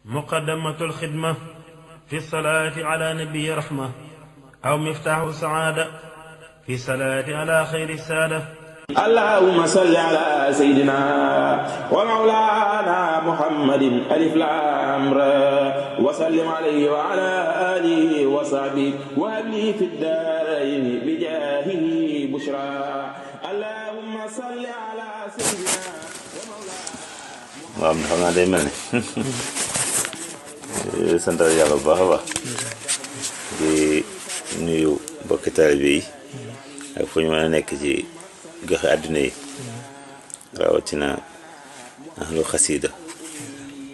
مقدمة الخدمة في الصلاة على نبي رحمة أو مفتاح السعادة في الصلاة على خير السادة. اللهم صل على سيدنا ومولانا محمد ألف لام را وسلم عليه وعلى آله وصحبه وهب لي في الدارين بجاهه بشرى. اللهم صل على سيدنا ومولانا. waaw xam naa day mel ni santal yàlla bu baax a baax di nuyu mbokki taalibe yi ak fu ñu mën a nekk ci goxe àddina yi rawatina ahlu xasida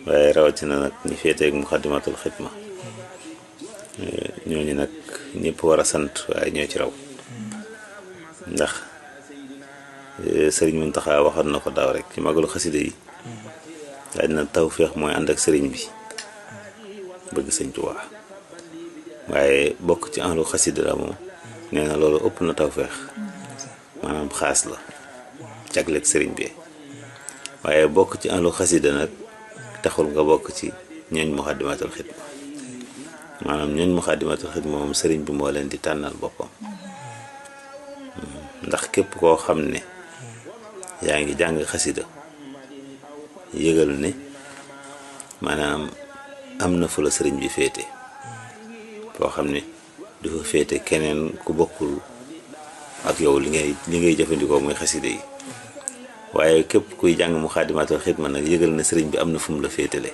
waaye rawatina nag ñi féeteeg muxaddamatul xidma ñooñu nag ñëpp war a sant waaye ñoo ci raw ndax sëriñ Muntaxa waxoon na ko daaw rek ci magalu xasida yi daaj na tawféex mooy ànd ak sëriñ bi bëgg sëñ Tuubaa waaye bokk ci ahlu xasida la moom nee na loolu ëpp na tawféex maanaam xaas la jagleeg sëriñ bi waaye bokk ci ahlu xasida nag taxul nga bokk ci ñooñ muxaddamatul xidma maanaam ñooñ muxaddamatul xidma moom sëriñ bi moo leen di tànnal boppam ndax képp koo xam ne yaa ngi jàng xasida yëgal ne maanaam am na fu la sëriñ bi féete foo xam ne du fa féete keneen ku bokkul ak yow li ngay jëfandikoo muy xasida yi waaye képp kuy jàng muxaddamatul xidma nag yëgal ne sëriñ bi am na fu mu la féetale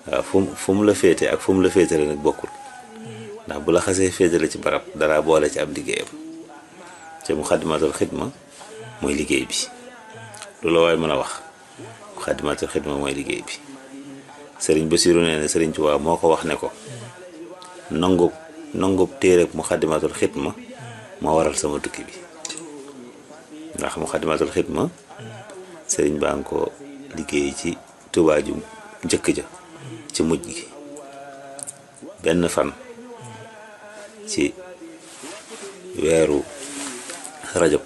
waaw fu mu la féete ak fu mu la féetale nag bokkul ndax bu la xasee féetale ci barab dara boole ci ab liggéeyam te muxaddamatul xidma mooy liggéey bi loolu waaye mën a wax muxaddamatul xidma mooy liggéey bi sëriñ Basiru nee na sëriñ Tuubaa moo ko wax ne ko nangub téereb muxaddamatul xidma moo waral sama tukki bi ndax muxaddamatul xidma sëriñ baa ngi ko liggéey ci Tuubaa ju njëkk ja ci mujj gi benn fan ci weeru rajab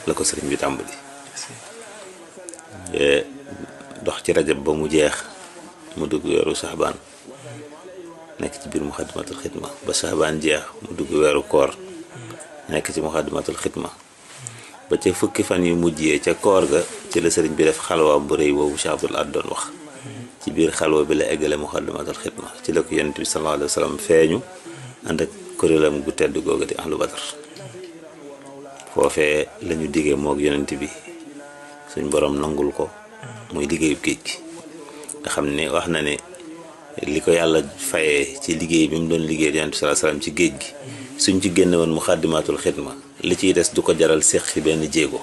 la ko sëriñ bi tàmbali dox ci rajab ba mu jeex mu dugg weeru saxbaan nekk ci biir muxaddamatul xidma ba saxbaan jeex mu dugg weeru koor nekk ci muxaddamatul xidma ba ca fukki fan yu mujjee ca koor ga ci la sëriñ bi def xalwaam bu rëy boobu Cheikh Abdoul Ahad doon wax ci biir xalwa bi la eggale muxaddamatul xidma ci la ko yonent bi sallallahu alayhi wa sallam feeñu ànd ak kuréelam gu tedd googa di ahlu badar foofee lañu diggee moog yonent bi suñ borom nangul ko muy liggéeyu géej gi nga xam ne wax na ne li ko yàlla fayee ci liggéey bi mu doon liggéey yonent bi sallallahu alayhi wa sallam ci géej gi suñ ci génne woon muxaddamatul xidma li ciy des du ko jaral séq ci benn jéego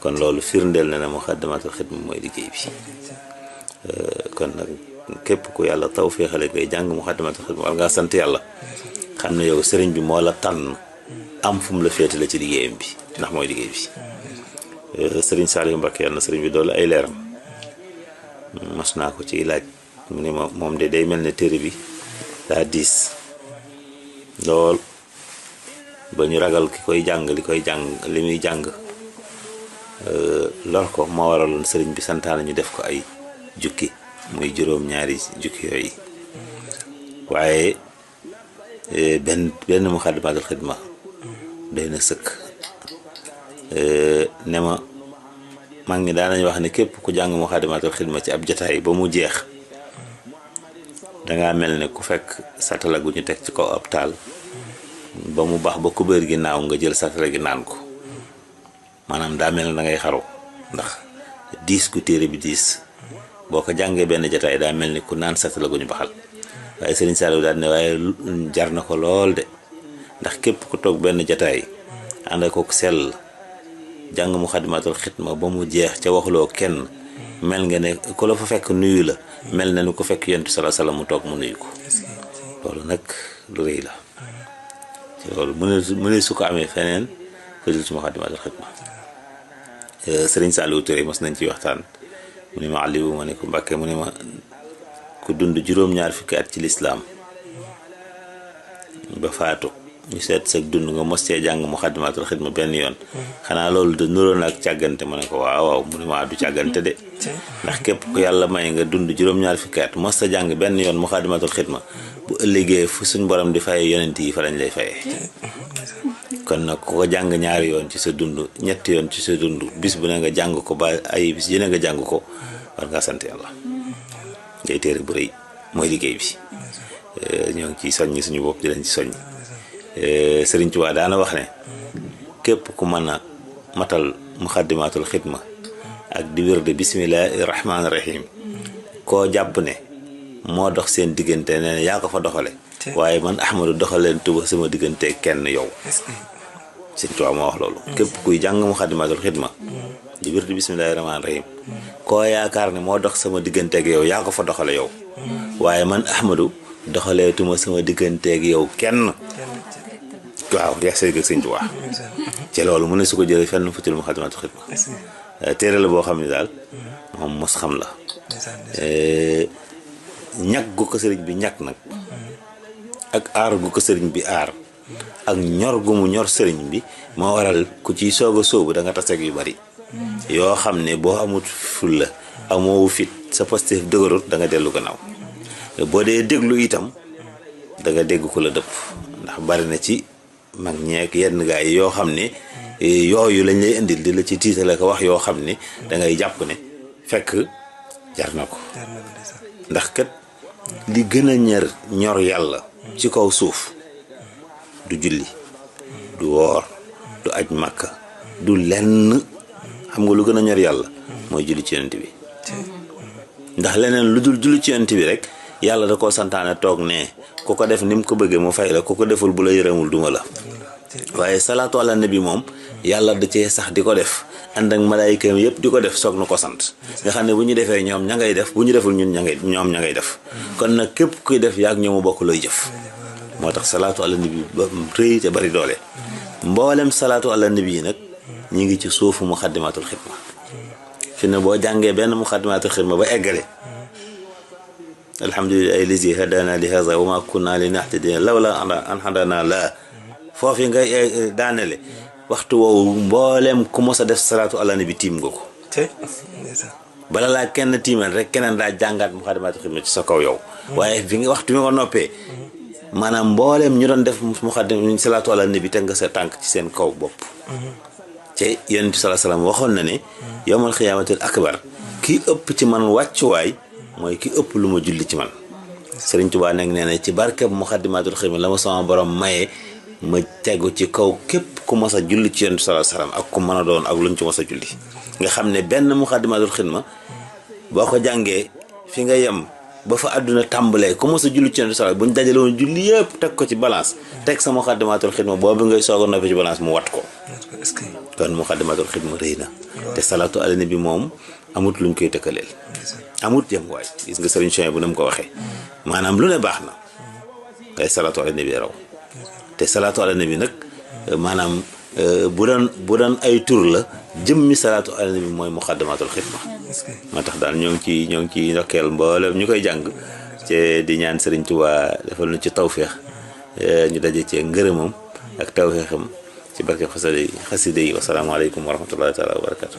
kon loolu firndeel na ne muxaddamatul xidma mooy liggéey bi kon nag képp ku yàlla taw féexale ngay jàng muxaddamatul xidma war ngaa sant yàlla xam ne yow sëriñ bi moo la tànn am fu mu la féetale ci liggéeyam bi ndax mooy liggéey bi sëriñ Saliou Mbacké yàlla na sëriñ bi doolu ay leeram mas naa ko ci laaj mu ne ma moom de day mel ne téere bi daa diis lool ba ñu ragal ki koy jàng li muy jàng lor ko moo waraloon sëriñ bi santaana ñu def ko ay jukki muy juróom-ñaari jukki yooyu waaye benn muxaddamatul xidma doy na sëkk ne ma mag ñi daanañ wax ne képp ku jàng muxaddamatul xidma ci ab jataay ba mu jeex dangaa mel ne ku fekk satala gu ñu teg ci kaw ab taal ba mu baax ba kubéer gi naaw nga jël satala gi naan ko maanaam daa mel ne da ngay xaru ndax diis gu téere bi diis boo ko jàngee benn jataay daa mel ni ku naan satala gu ñu baxal waaye sëriñ Saliou daal ne waaye jar na ko lool de ndax képp ku toog benn jataay ànd ak sell jàng muxaddamatul xidma ba mu jeex ca waxuloo kenn mel nga ne ku la fa fekk nuyu la mel na ni ku fekk yonent bi sallallahu alayhi wasallam mu toog mu nuyu ko loolu nag lu rëy la loolu mu ne su ko amee feneen fësul ci muxaddamatul xidma sëriñ Saliou Touré mos nañ ci waxtaan mu ne ma Aliou ma ne ko Mbàkke mu ne ma ku dund juróom-ñaar fukki at ci lislaam ba faatu ñu seet sa dund nga mos cee jàng Muxaddamatul Xidma benn yoon xanaa loolu de nuroon ak càggante ma ne ko waaw waaw mu ne maa du càggante de ndax képp ku yàlla may nga dund juróom-ñaar fukki at mos sa jàng benn yoon Muxaddamatul Xidma bu ëllëgee fu suñ borom di faye yonent yi fa lañ lay fayee kon nag ku ko jàng ñaari yoon ci sa dund ñetti yoon ci sa dund bis bu ne nga jàng ko ba ay bis yu ne nga jàng ko war ngaa sant yàlla ngay téere bu rëy mooy liggéey bi ñoo ngi ciy soññ suñu bopp di leen ci soññ Sëriñ Tuubaa daana wax ne képp ku mën a matal Muxaddamatul Xidma ak di wér de bismillahi rahmaani rahim koo jàpp ne moo dox seen diggante nee na yaa ko fa doxale waaye man Ahmadu doxaleen tuba sama diggante kenn yow Sëriñ Tuubaa moo wax loolu képp kuy jàng Muxaddamatul Xidma di wér de bismillahi rahmaani rahim koo yaakaar ne moo dox sama digganteeg yow yaa ko fa doxale yow waaye man Ahmadu doxaleetuma sama digganteeg yow kenn waaw yaa sëy Sëriñ Tuubaa ci loolu mu ne su ko jëlee fenn fu ci Muxaddamatul Xidma téere la boo xam ne daal moom mos xam la ñag gu ko sëriñ bi ñag nag ak aar gu ko sëriñ bi aar ak ñor gu mu ñor sëriñ bi moo waral ku ciy soog a sóobu da nga taseeg yu bari yoo xam ne boo amut fulla amoo fit sa Pastef dëgërut da nga dellu gannaaw boo dee déglu itam da nga dégg ko la dëpp ndax bari na ci mag ñeek yenn gaa yi yoo xam ne yooyu lañ lay indil di la ci tiitale ko wax yoo xam ne da ngay jàpp ne fekk jar na ko ndax kat li gën a ñor yàlla ci kaw suuf du julli du woor du aj màkka du lenn xam nga lu gën a ñor yàlla mooy julli ci yonent bi ndax leneen lu dul julli ci yonent bi rek yàlla da koo santaane toog ne ku ko def ni mu ko bëggee mu fay la ku ko deful bu la yërëmul duma la waaye salaatu ala nabi moom yàlla da cee sax di ko def ànd ak malaayikaam yëpp di ko def soog na ko sant nga xam ne bu ñu defee ñoom ña ngay def bu ñu deful ñun ñoom ña ngay def kon nag képp kuy def yaag ñoomu bokk looy jëf moo tax salaatu ala nabi ba rëy te bari doole mboolem salaatu ala nabi yi nag ñi ngi ci suufu Muxaddamatul Xidma fi ne boo jàngee benn Muxaddamatul Xidma ba eggale alhamdulillahi lazi hadana li hadha wa ma kunna linahtadiya lawla an hadana la foofu nga daanele waxtu woowu mboolem ku mos a def salaatu ala nabi tiim nga ko bala laa kenn tiimal rek keneen daa jàngaat Muxaddamatul Xidma ci sa kaw yow waaye fi nga waxtu mi nga noppee maanaam mboolem ñu doon def Muxaddam salaatu ala nabi teg nga sa tànk ci seen kaw bopp te Yonent bi sallallahu alayhi wasallam waxoon na ne yawmal xiyaamatil akbar ki ëpp ci man wàccuwaay mooy ki ëpp lu ma julli ci man Sëriñ Tuubaa nag nee na ci barkeb Muxaddamatul Xidma la ma sama borom maye ma tegu ci kaw képp ku mos a julli ci Yonent bi sallallahu alayhi wasallam ak ku mën a doon ak luñ ci mos a julli nga xam ne benn Muxaddamatul Xidma boo ko jàngee fi nga yem ba fa àdduna tàmbalee ku mos a julli ci Yonent bi sallallahu buñ dajale woon julli yëpp teg ko ci balance teg sa Muxaddamatul Xidma boobu ngay soog a noppi ci balance mu wat ko kon Muxaddamatul Xidma rëy na te salaatu ala nabi moom amut luñ koy tëkkaleel amut jëm waay gis nga sëriñ Cheikh bu ne mu ko waxee maanaam lu ne baax na ngay salaatu ala nabi raw te salaatu ala nabi nag maanaam bu doon ay tur la jëmmi salaatu ala nabi mooy Muxaddamatul Xidma moo tax daal ñoo ngi ci ndokkeel mboolem ñu koy jàng te di ñaan Sëriñ Tuubaa defal na ci tawféex ñu daje ci ngërëmam ak tawféexam ci barke xasida yi wasalaamaaleykum wa rahmatullahi taala wa barakatu